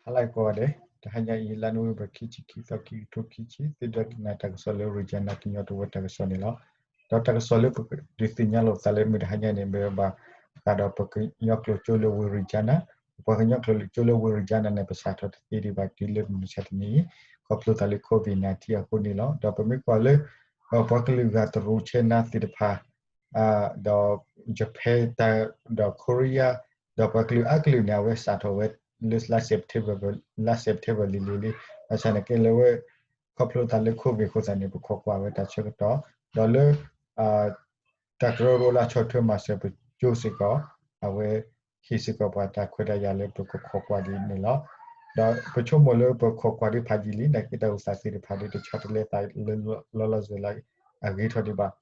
ဟါလၢအဂ့ၤကိးဂၤဒဲး, တဟါညါအံၤ လါနိၣ်ဝ့ဘၢၣ် ခံဆံခံသီ ခံကထိခံဆံ သုဒိကနၣ်တၢ်ကစီၣ်လၢ Regina ကညီတဝၢတၢ်ကစီၣ်န့ၣ်လီၤ. ဒီးတၢ်ကစီၣ်လၢပဒုးသ့ၣ်ညါလိာ်ပသးလၢမုၢ်တဟါညါန့ၣ် မ့ၢ်ဘၣ်ဃးဒီးပကညီကျိာ်ကၠိလၢဝ့ၢ် Regina, ပှၤကညီကျိာ်ကၠိလၢဝ့ၢ် Regina န့ၣ် ပစးထီၣ်တသ့ဒံးဘၣ်တုၤလၢမုၢ်မဆါတနံၤအံၤ ခီဖျိသးလၢ COVID nineteen အဃိန့ၣ်လီၤ. ဒီးပမ့ၢ်ကွၢ်လၢ ပှၤကလုာ်ဂၤတရူး China သ့ၣ်တဖၣ် ဒီး Japan ဒီး Korea ဒီးပှၤကလုာ်အါကလုာ်န့ၣ် အဝဲစးထီၣ်ဝဲလၢ လါ September လံၤလံၤလံ, ဘၣ်ဆၣ်န့ၣ်ကဲလၢဝဲ ခီဖျိသးလၢ COVID အဃိသတးန့ၣ် ပခိးကွၢ်ဝဲတၢ်ဆၢကတီၢ်, ဒီးလၢ တၢ်ကရၢကရိလၢဆီၣ်ထွဲမၤစၢၤပကၠိစ့ၢ်ကီး အဝဲဟ့ၣ်စ့ၢ်ကီးပှၤတၢ်ခွဲးတၢ်ယာ်လၢပကခိးကွၢ်ဒ်န့ၣ်လီၤ. ဒီးပဆိကမိၣ်လၢပခိးကွၢ်ဒံးဖးယံာ်လံ နာ်က့တၢ်အိၣ်သးသ့ၣ်တဖၣ်ဒ်တဆီတလဲသးလၢလီၤလီၤစဲးလၢအဂ့ၤထီၣ်ဒံးဘၣ်.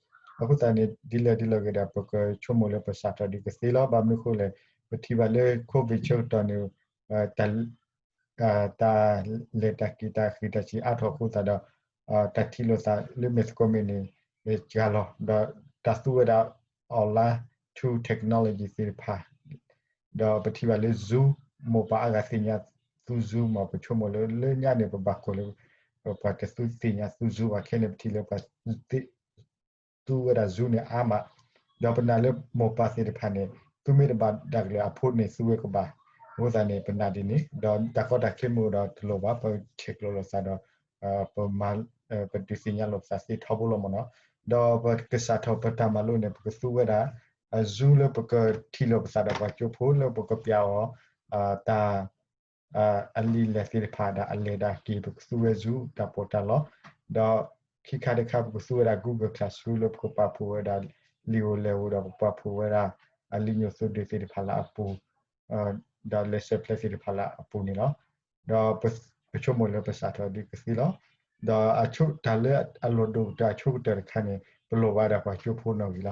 အဃိသတးန့ၣ် ဒ်လဲၣ်ဒ်လဲၣ်ဂ့ၤဒီး ပကဆိကမိၣ်လၢပစးထီၣ်ဒံးကသ့လီၤ. ဘၣ်မနုၤအဃိလဲၣ်, ပထံၣ်ဘၣ်လၢ COVID ဆၢကတီၢ်န့ၣ် တၢ်လဲၤတၢ်က့ၤတၢ်ဃံးတၢ်စ့ၤအါထီၣ်အဃိသတးဒီး တၢ်ထံၣ်လိာ်သးလၢမဲာ်သကိးမဲာ်န့ၣ် စှၤလီၤ, ဒီးတၢ်သူဝဲဒၣ် online tool technology သ့ၣ်တဖၣ်, ဒီးပထံၣ်ဘၣ်လၢ Zoom မိၢ်ပၢ်အါဂၤသ့ၣ်ညါသူ Zoom မ့ၢ် ပဆိကမိၣ်လၢ လၢညါန့ၣ် ပဘၣ်ကိးလၢ ပှၤတသူသ့ၣ်ညါသူ Zoom ဘၣ် ခဲန့ၣ် ပထံၣ်လၢပှၤ သူဝဲဒၣ် Zoom န့ၣ်အါမး, ဒီးပနာ်လၢမိၢ်ပၢ်သ့ၣ်တဖၣ်န့ၣ် သူမ့ၢ်တဘၣ်ဒၣ်ကလဲာ်အဖိန့ၣ်သူဝဲကဘၣ်, အဃိသတးန့ၣ် ပနာ်ဒ်န့ၣ် ဒီးတၢ်ကီတၢ်ခဲမ့ၢ်အိၣ်ဒီးတလိၣ်ဘၣ် ပဆဲးကျိးလိာ်သးဒီး ပမၤ ပဒုးသ့ၣ်ညါလိာ်ပသးသ့ထီဘိလီၤမ့ၢ်နီၤ, ဒီးပကစးထီၣ်ပတၢ်မၤလိန့ၣ် ပကသူဝဲဒၣ် Zoom လၢပကထံၣ်လိာ်ပသးဒီးပှၤကၠိဖိ လၢပကပျးအီၤ တၢ် အလံာ်လဲၢ်သ့ၣ်တဖၣ်ဒီးအလဲၤဒၣ်က့ၤ ပကသူဝဲ Zoom တၢ်ပီးတၢ်လီ, ဒီးခံခါတခါ ပကသူဝဲဒၣ် Google Classroom လၢပကပာ်ဖှိၣ်ဝဲဒၣ် လံာ်ဧိၤလဲၢ်ဧိၤ ဒီးပပာ်ဖှိၣ်ဝဲဒၣ် အလံာ်ညိၣ်သုဒုးသ့ၣ်တဖၣ်လၢအပူၤ ဒီးလဲၤဆဲးဖျါသ့ၣ်တဖၣ်လၢအပူၤန့ၣ်လီၤ. ဒီးပဆိကမိၣ်လၢပစးထီၣ်ဒ်ကသ့လီၤ. ဒီးအဆိ တၢ်လၢအလီၢ်ဒိၣ်ကတၢၢ်အဆိကတၢၢ်တခါန့ၣ် ပလိၣ်ဘၣ်ဒၣ်ပှၤကၠိဖိနီၣ်ဂံၢ်လီၤ.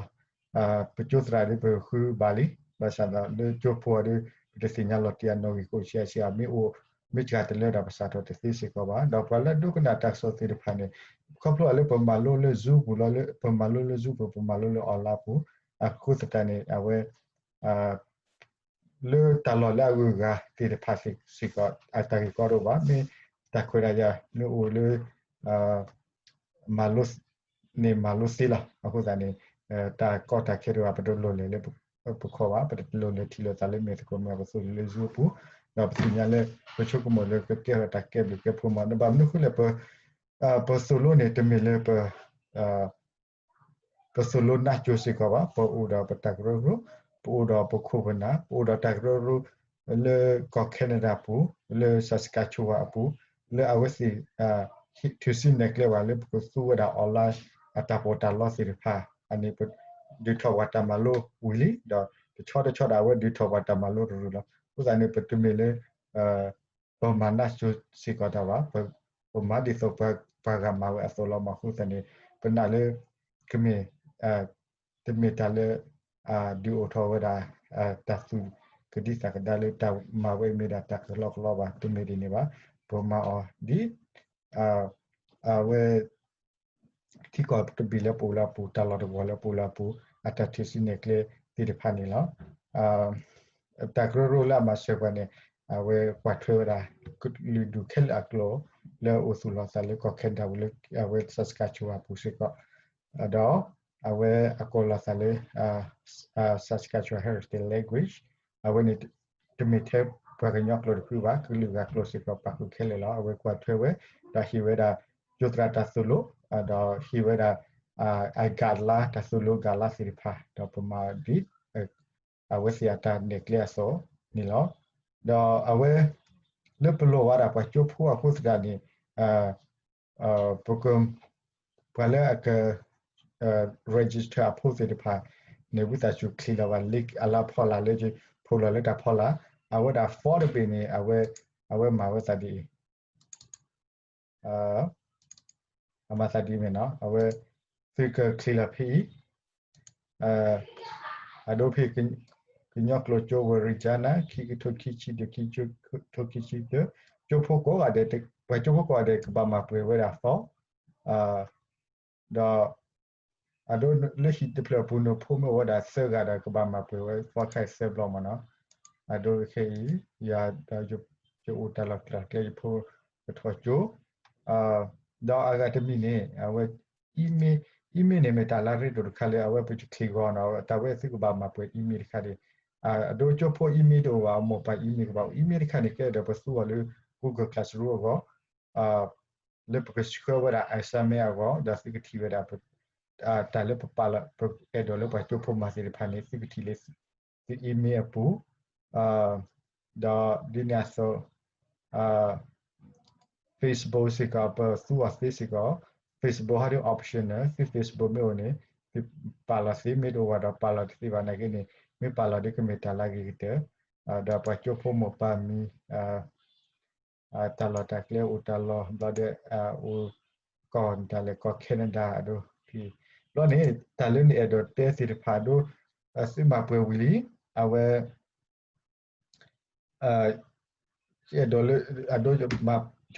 ပကၠိသရၣ်ဒ်ပဃုဘၣ်လံ, ဘၣ်ဆၣ်ဒီးလၢကၠိဖိအီၤဒီး ပတသ့ၣ်ညါလီၤတံၢ်အနီၣ်ဂံၢ်ကိးဆံးဆံး မ့ၢ်အိၣ် မ့ၢ်စှၤတလၢဒီးပစးထီၣ်တသ့စ့ၢ်ကီးဘၣ်. ဒီးပှၤလၢအဒိကနၣ်တၢ်ကစီၣ်သ့ၣ်တဖၣ်န့ၣ် ခီဖျိလၢပမၤလိလၢ Zoom ပူၤလီၤ, လၢပမၤလိလၢ Zoom ပူၤ ပမၤလိလၢ online ပူၤ, အဃိသတးန့ၣ် အဝဲ လၢတၢ်လီၢ်လၢအဂုၤအဂၤသ့ၣ်တဖၣ်စ့ၢ်ကီး အတၢ်ဂ့ၢ်ကီတအိၣ်ဘၣ်, မ့ၢ်တၢ်ခွဲးတၢ်ယာ်မ့ၢ်အိၣ်လၢ မၤလိ န့ၣ်မၤလိသ့လီၤ. အဃိသတးန့ၣ် တၢ်ကီတၢ်ခဲတအိၣ်ဘၣ် ပတလိၣ်လဲၤလၢပခီၣ်ဘၣ်, ပတလိၣ်လဲၤထံၣ်လိာ်သးလၢမဲာ်သကိးမ့ၢ် ပသိၣ်လိလၢ Zoom ပူၤ, ဒီးပသ့ၣ်ညါလၢ ပဆိကမိၣ်လၢကကဲထီၣ်တၢ်ကဲဘျုးကဲဖှိၣ်မး, ဘၣ်မနုၤအဃိလဲၣ် ပသိၣ်လိန့ၣ် တမ့ၢ်လၢပ ပသိၣ်လိနးကၠိစ့ၢ်ကီးဘၣ်, ပအိၣ်ဒီးပတၢ်ကရၢကရိ, ပအိၣ်ဒီးပခိၣ်ပနၢ်, ပအိၣ်ဒီးတၢ်ကရၢကရိ လၢကီၢ် Canada ပူၤ, လၢ Saskatchewan အပူၤ, လၢအဝဲသ့ၣ် ထုးစုနဲၣ်ကျဲဝဲလၢပကသူဝဲဒၣ် online အတၢ်ပီးတၢ်လီသ့ၣ်တဖၣ်, အန့ၣ် ဒုးထီၣ်ပှၤတၢ်မၤလိဝံၤလံ, ဒီးတဆီတဆီဒီးအဝဲဒုးထီၣ်ပှၤတၢ်မၤလိတရူးလီၤ. အဃိသတးန့ၣ် ပတမ့ၢ်လၢ ပမၤနးကၠိစ့ၢ်ကီးတၢ်ဘၣ်, ပမၤဒ်သိးပှၤဂၤမၤဝဲအသိးလီၤမး. အဃိသတးန့ၣ် ပနာ်လၢ ကမ့ၢ် တမ့ၢ်တၢ်လၢ ဒုးအိၣ်ထီၣ်ဝဲဒၣ် တၢ်သူၣ်ကဒံသးကဒါလၢတၢ်မၤဝဲအံၤမ့ၢ်ဒၣ်တၢ်ကလီကလီဘၣ်, တမ့ၢ်ဒ်န့ၣ်ဘၣ်. ပမၤအီၤဒ် အဝဲ ထံကီၢ်တဘ့ၣ်လၢပအိၣ်လၢအပူၤ, တၢ်လီၢ်တဝီလၢပအိၣ်လၢအပူၤ, အတၢ်ထုးစုနဲၣ်ကျဲသ့ၣ်တဖၣ်န့ၣ်လီၤ. တၢ်ကရၢကရိလၢအမၤစၢၤပှၤန့ၣ် အဝဲကွၢ်ထွဲဝဲဒၣ် ကလုာ်ဒူၣ်ခဲလၢာ်အကျိာ် လၢအအိၣ်သူၣ်လီၤသးလၢကီၢ် Canada ပူၤ လၢအဝဲ Saskatchewan ပူၤစ့ၢ်ကီး, ဒီးအဝဲအကိးလီၤသးလၢ Saskatchewan Heritage Language, အဝဲန့ၣ် တမ့ၢ်ထဲပှၤကညီကျိာ်တဖုဘၣ်, ကလုာ်ဂၤကျိာ်စ့ၢ်ကီးပာ်ဃုာ်ခဲလၢာ်လီၤ. အဝဲကွၢ်ထွဲဝဲ ဒီးဟ့ၣ်ဝဲဒၣ် ကၠိသရၣ်တၢ်သိၣ်လိ, ဒီးဟ့ၣ်ဝဲဒၣ် အကၤလါ တၢ်သိၣ်လိကၤလါသ့ၣ်တဖၣ်, ဒီးပမၤဒ် အဝဲသ့ၣ်အတၢ်နဲၣ်ကျဲအသိးန့ၣ်လီၤ. ဒီးအဝဲ လၢပလိၣ်ဘၣ်ဒၣ်ပှၤကၠိဖိအဃိသတးန့ၣ် ပက ပှၤလၢအက register အဖိသ့ၣ်တဖၣ်န့ၣ် ဝံသးစူၤချံးလီၤဘၣ် link အလါဖီလာ်လၢ ဖီၣ်လီၤလၢတၢ်ဖီလာ်, အဝဲဒၣ် form တဘ့ၣ်န့ၣ် အဝဲမၤဝဲသးဒ်အံၤ အမၤသးဒ်အံၤမ့ၢ်နီၤ, အဝဲ သုကချံးလီၤဖဲအံၤ, အဒိဖဲ ကညီကျိာ်ကၠိဝ့ၢ် Regina ခံကထိခံဆံဒီး ခံကထိခံဆံတၢ, ကၠိဖိကိးဂၤဒဲး ပှၤကၠိဖိကိးဂၤဒဲး ကဘၣ်မၤပှဲၤဝဲဒၣ် form, ဒီး အဒိလၢဟံၣ်တဖျၢၣ်အပူၤန့ၣ် ဖိမ့ၢ်အိၣ်ဝဲဒၣ်သၢဂၤဒီး ကဘၣ်မၤပှဲၤဝဲ form ခဲအံၤသၢဘျီမ့ၢ်နီၤ, အဒိခဲအံၤ ယၤဒီး ယအိၣ်တၢ်လီၢ်တၢ်ကျဲယဖိကထီၣ်ကၠိ, ဒီးအဂၤတမံၤန့ၣ် အဝဲ email, email န့ၣ်မ့ၢ်တၢ်လၢအရ့ဒိၣ်တခါလၢအဝဲပကချ့ၣ်ဂီၤနီၤ တၢ်ဝဲသုကဘၣ်မၤပှဲၤ email တခါန့ၣ်, အဒိကၠိဖိ email တအိၣ်ဘၣ် အမိၢ်ပၢ် email ကဘၣ်အိၣ် email တခါန့ၣ် ကဲဒီးပသူအီၤလၢ Google Classroom အဂီၢ် လၢပကဆှၢဝဲဒၣ် assignment အဂီၢ် ဒီးသုကထံၣ်ဝဲဒၣ် တၢ်လၢပပာ်လီၤ ပအဲၣ်ဒိးလၢပှၤကၠိဖိမၤသ့ၣ်တဖၣ်န့ၣ် သုကထံၣ်လၢသု email အပူၤ, ဒီးဒ်န့ၣ်အသိး Facebook စ့ၢ်ကီး ပသူအီၤသ့စ့ၢ်ကီး, Facebook ဟီဒ် optional သု Facebook မ့ၢ်အိၣ်န့ၣ် သုပာ်လီၤသ့ မ့ၢ်တအိၣ်ဘၣ်ဒီးပာ်လီၤတသ့ဘၣ်နာ်က့န့ၣ် မ့ၢ်ပာ်လီၤဒီးကမ့ၢ်တၢ်လၢအဂ့ၤကတၢၢ်, ဒီးပှၤကၠိဖိမိၢ်ပၢ်မံၤ တၢ်လီၢ်တၢ်ကျဲအိၣ်တၢ်လီၢ်ဘျီဒီး အိၣ်ကီၢ်န့ၣ် တၢ်လဲၤကီၢ် Canada အဒိ ဘျီန့ၣ် တၢ်လၢနအဲၣ်ဒိးတဲသ့ၣ်တဖၣ်အဒိ သုမၤပှဲၤဝံၤလံ အဝဲ အဲၣ်ဒိးလၢ အဒိ ယ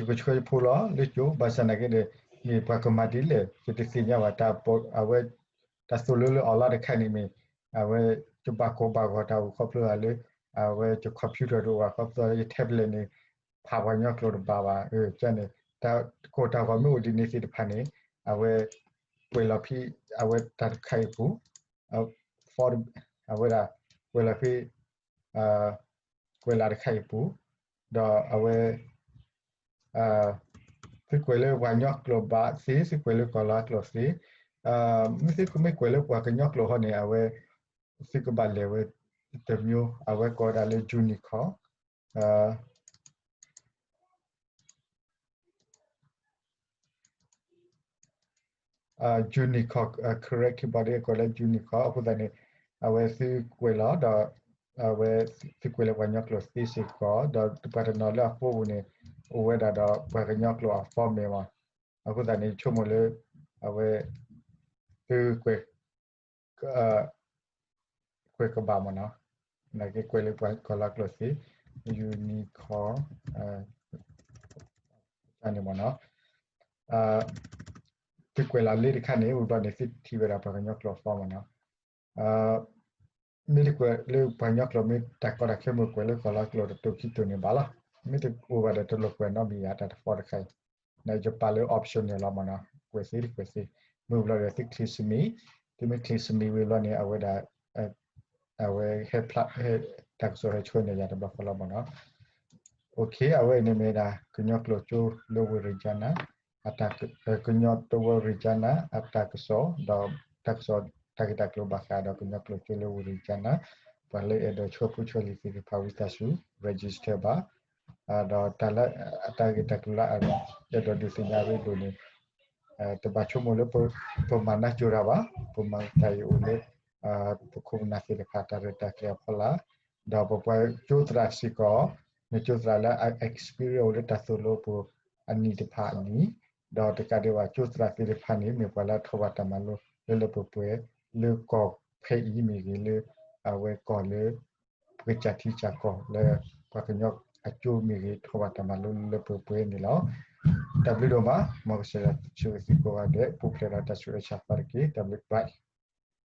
ကဆှၢယဖိလီၤ လၢကၠိ ဘၣ်ဆၣ်နာ်က့ဒီး မ့ၢ်ပှၤကမၤဒ်လဲၣ် ယတသ့ၣ်ညါဘၣ် တၢ်အဝဲ တၢ်သိၣ်လိလၢ online တခါန့ၣ်မ့ၢ် အဝဲ ယဘၣ်ကိၢ်ဘၣ်ဂီၤတၢ်အိၣ်ခီဖျိလၢ အဝဲယ computer တအိၣ်ဘၣ်ခီဖျိလၢယ tablet န့ၣ် ဖးပှၤကညီကျိာ်တဘၣ်ဘၣ် န့ၣ် တၢ်ကိၢ်တၢ်ဂီၤမ့ၢ်အိၣ်ဒ်န့ၣ်သ့ၣ်တဖၣ်န့ၣ် အဝဲ ကွဲးလီၤဖဲ အဝဲတၢ်တခါအံၤအပူၤ အဝဲဒၣ် ကွဲးလီၤဖဲ ကွဲးလီၤတခါအံၤအပူၤ ဒီးအဝဲ သုကွဲးလၢပှၤကညီကျိာ်ဘၣ်သ့ သုကွဲးလၢကီၢ်လီၤကျိာ်သ့, မ့ၢ်သုမ့ၢ်ကွဲးလၢပှၤကညီကျိာ်ဟီန့ၣ် အဝဲ သုကဘၣ်လဲၤဝဲ တစ်မျိုး အဝဲကိးဝဲဒၣ်လၢ Unicode Unicode, correct keyboard ကိးလၢ Unicode အဃိသတးန့ၣ် အဝဲသုကွဲးလီၤဒီး အဝဲသုကွဲးလၢပှၤကညီကျိာ်သ့စ့ၢ်ကီး ဒီးပှၤတနီၤလၢအ phone ပူၤန့ၣ် အိၣ်ဝဲဒၣ်ဒီးပှၤကညီကျိာ်အ format မး, အဃိသတးန့ၣ် ဆိကမိၣ်လၢ အဝဲ သုကွဲး ကွဲးကဘၣ်မ့ၢ်နီၤ, နာ်က့ကွဲးလၢပှၤကီၢ်လီၤကျိာ်သ့ Unicode န့ၣ်မ့ၢ်နီၤ, သုကွဲးလီၤလၢတခါန့ၣ် ဝံၤဘျီန့ၣ် သုထံၣ်ဝဲဒၣ်ပှၤကညီကျိာ် format မ့ၢ်နီၤ, မ့ၢ်တကွဲးလၢပှၤကညီကျိာ် မ့ၢ်တၢ်ကီတၢ်ခဲမ့ၢ်ကွဲးလၢကီၢ်လီၤကျိာ်တတိာ်ခံတိာ်န့ၣ်ဘၣ်လီၤ, မ့ၢ်တအိၣ်ဘၣ်ဒီးတလိၣ်ကွဲးနီတမံၤယၤ တၢ်တ format တခါအံၤ နယပာ်လၢ option န့ၣ်လီၤမ့ၢ်နီၤ, ကွဲးသ့တကွဲးသ့, မ့ၢ်ဘျီဒီးသု click submit, သုမ့ၢ် click submit ဝံၤဘျီန့ၣ် အဝဲဒၣ် အဝဲ ဟဲဖျါ တၢ်ကစီၣ်ဟဲဆှၢန့ၢ်ယၤတဘျီဃီလီၤမ့ၢ်နီၤ, အဝဲအံၤန့ၣ်မ့ၢ်ဒၣ် ကညီကျိာ်ကၠိလၢဝ့ၢ်ရံယါနၤ, ကညီတဝၢရံယါနၤ အတၢ်ကစီၣ် ဒီးတၢ်ကစီၣ်တၢ်ဂ့ၢ်တၢ်ကျိၤဘၣ်ဃးဒီးကညီကျိာ်ကၠိလၢဝ့ၢ်ရံယါနၤ, ပှၤလၢအဲၣ်ဒိးဆှၢဖိဆှၢလံၤသ့ၣ်တဖၣ်ဝံသးစူၤ register ဘၣ် ဒီးတၢ်လၢအတၢ်ဂ့ၢ်တၢ်ကျိၤလၢအအဲၣ်ဒိးဒုးသ့ၣ်ညါရ့ဒိၣ်န့ၣ် တဘၣ်ဆိကမိၣ်လၢ ပမၤနးကၠိတၢ်ဘၣ်, ပမၤတၢ်အံၤအိၣ်လၢ ပခိၣ်ပနၢ်သ့ၣ်တဖၣ်တၢ်ရဲၣ်တၢ်ကျဲၤအဖီလာ်, ဒီးပပှၤကၠိသရၣ်စ့ၢ်ကီး မ့ၢ်ကၠိသရၣ်လၢအ experience အိၣ်လၢတၢ်သိၣ်လိပူၤအနံၣ်တဖၣ်အနံၣ်, ဒီးတကးဒံးဘၣ် ကၠိသရၣ်သ့ၣ်တဖၣ်န့ၣ် မ့ၢ်ပှၤလၢအထီၣ်ဘၣ်တၢ်မၤလိလၢလၢပှဲၤပှဲၤ လၢကီၢ်ဖဲအံၤမ့ၢ်ဂ့ၤ လၢအဝဲကီၢ်လၢ ပကစၢ်ထံကစၢ်ကီၢ်လၢ ပှၤကညီအကၠိမ့ၢ်ဂ့ၤ ထီၣ်ဘၣ်တၢ်မၤလိလၢလၢပှဲၤပှဲၤန့ၣ်လီၤ. တၢ်ဘျုးဒိၣ်မး, မ်ကစၢ်ယွၤဆိၣ်ဂ့ၤသုကိးဂၤဒဲး ပူၤဖျဲးဒီးတၢ်ဆူးတၢ်ဆါသပှၢ်တက့ၢ်. တၢ်ဘျုး bye.